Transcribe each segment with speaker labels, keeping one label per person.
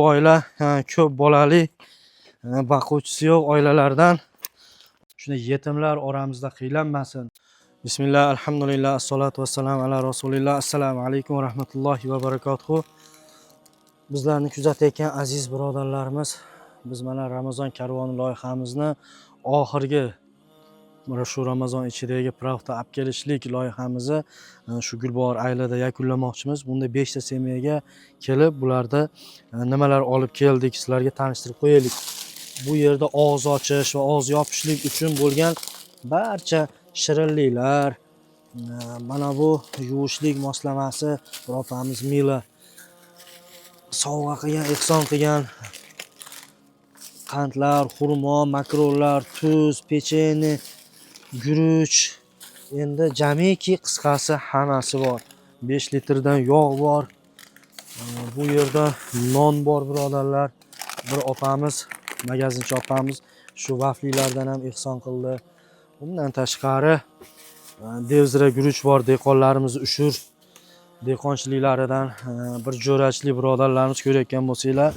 Speaker 1: Oila ko'p bolali, boquvchisi yo'q oilalardan shunday yetimlar oramizda qiylanmasin. Bismillah, alhamdulillah, assalatu vassalamu ala rasulillah. Assalomu alaykum va rahmatullohi va barakatuhu. Bizlarni kuzatayotgan aziz birodarlarimiz, biz mana Ramazon karvoni loyihamizni oxirgi mana shu Ramazon ichidagi pravda olib kelishlik loyihamizni shu Gulbahor aylida yakunlamoqchimiz. Bunda 5 ta semiyaga kelib, bularda nimalar olib keldik, sizlarga tanishtirib qo'yaylik. Bu yerda og'iz ochish va og'iz yopishlik uchun bo'lgan barcha shirinliklar, mana bu yuvishlik moslamasi bir opamiz Mila sovg'a qilgan, ehson qilgan qandlar, xurmo, makronlar, tuz, pechenye, guruch, endi jamiki qisqasi hammasi bor. 5 litrdan yog' bor. Bu yerda non bor birodarlar. Bir opamiz, magazinchi opamiz shu vaflilardan ham ehson qildi. Bundan tashqari devzira guruch bor, dehqonlarimiz ushur dehqonchiliklaridan bir jo'rachilik birodarlarimiz ko'rayotgan bo'lsanglar,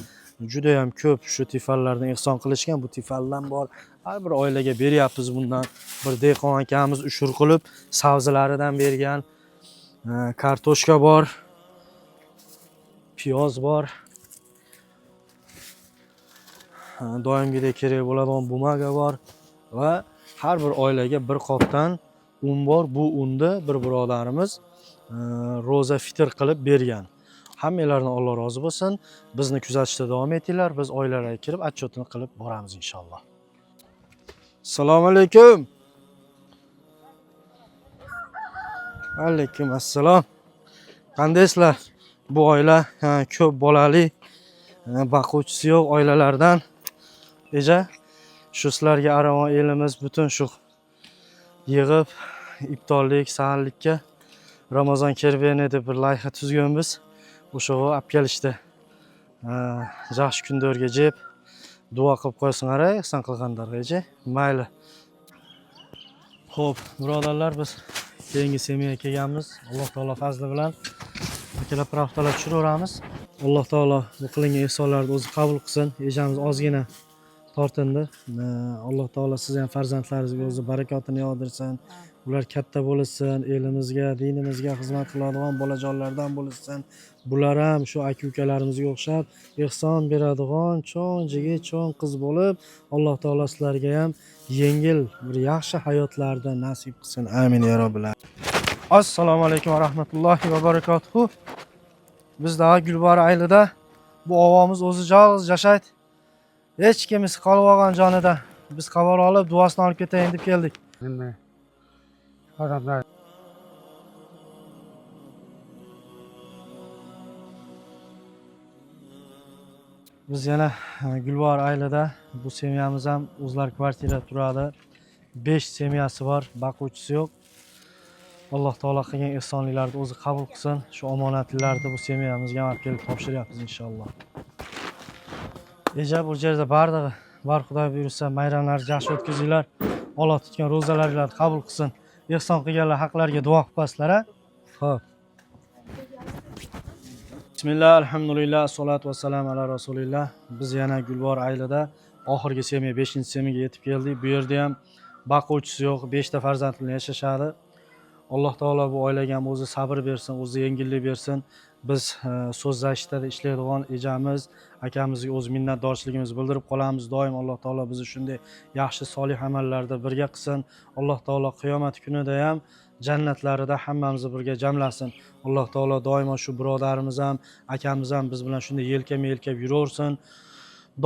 Speaker 1: juda ham ko'p shu tifallardan ehson qilishgan. Bu tifaldan bor. Har bir oilaga beryapmiz bundan. Bir dehqon akamiz ushur qilib sabzilaridan bergan. Kartoshka bor, piyoz bor. Doimgidek kerak bo'ladigan bumaga bor va har bir oilaga bir qopdan un bor. Bu unni bir birodarimiz ro'za fitr qilib bergan. Hammanglardan Alloh rozi bo'lsin. Bizni kuzatishda davom etinglar. Biz oilalarga kirib отчетini qilib boramiz inshaalloh. Assalomu alaykum. Alaykum assalom. Qandaysizlar? Bu oila ko'p bolali, boquvchisi yo'q oilalardan. Eja, shu sizlarga aravon elimiz butun shu yig'ib iftorlik, saharlikka Ramazon kerveni deb bir loyiha tuzganmiz. O'sha olib kelishdi. Yaxshi kunlarga jeb duo qilib qo'ysinlar, ehson qilganlarga eja. Mayli. Xo'p, birodarlar, biz keyingi semiyaga kelganmiz. Alloh taolo fazli bilan akalar pravdalar tushiraveramiz. Alloh taolo bu qilingan ehsonlarni o'zi qabul qilsin. Ejamiz ozgina tortindi. Alloh taolo sizni ham farzandlaringizga o'zi barakotini yog'dirsin. Ular katta bo'lishsin, elimizga, dinimizga xizmat qiladigan bolajonlardan bo'lishsin. Bular ham shu aka-ukalarimizga o'xshab ehson beradigan cho'ng jigit, cho'ng qiz bo'lib, Alloh taolo sizlarga ham yengil bir yaxshi hayotlarda nasib qilsin. Amin ya robbil alamin. Assalomu alaykum va rahmatullohi va barakatuhu. Biz daha Gulbahor aylida bu ovomiz o'zi jalg'iz yashaydi. Hech kimisi qolib olgan jonida. Biz xabar olib, duosini olib ketayin deb keldik.
Speaker 2: Nima odamlar
Speaker 1: Biz yana Gulbahor aylida bu semyamiz ham o'zlari kvartira turadi. 5 semyasi bor, boquvchisi yo'q. Alloh taolo qilgan ehsonliklarni o'zi qabul qilsin. Shu omonatlarni bu semyamizga ham olib kelib topshiryapmiz inshaalloh. Eja, bu yerda bardig'i bor, Xudo buyursa bayramlarni yaxshi o'tkazinglar. Alloh tutgan ro'zalaringlarni qabul qilsin. Ehson qilganlar haqlariga duo qilib qo'yasizlar, a? Xo'p. Bismillah, alhamdulillah, salatu vassalam ala rasulillah. Biz yana Gulbahor aylida oxirgi semiya, 5-semiyaga yetib keldik. Bu yerda ham boquvchisi yo'q, 5 ta farzand bilan yashashadi. Alloh taolo bu oilaga ham o'zi sabr bersin, o'zi yengillik bersin. Biz so'zlashda ishlaydigan ejamiz, akamizga o'z minnatdorchiligimizni bildirib qolamiz. Doim Alloh taolo bizni shunday yaxshi solih amallarda birga qilsin. Alloh taolo qiyomat kunida ham jannatlarida hammamizni birga jamlasin. Alloh taolo doimo shu birodarimiz ham, akamiz ham biz bilan shunday yelkama-yelka yuraversin.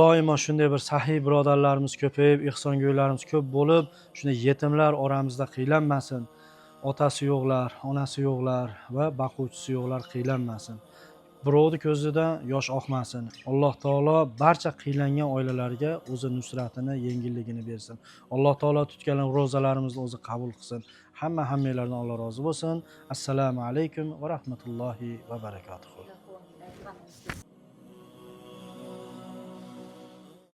Speaker 1: Doimo shunday bir sahiy birodarlarimiz ko'payib, ehsongo'ylarimiz ko'p bo'lib, shunday yetimlar oramizda qiylanmasin. Otasi yo'qlar, onasi yo'qlar va boquvchisi yo'qlar qiylanmasin. Birovni ko'zidan yosh oqmasin. Alloh taolo barcha qiylangan oilalarga o'zi nusratini, yengilligini bersin. Alloh taolo tutgan ro'zalarimizni o'zi qabul qilsin. Hamma hammanglardan Alloh rozi bo'lsin. Assalomu alaykum va rahmatullohi va barakatuh.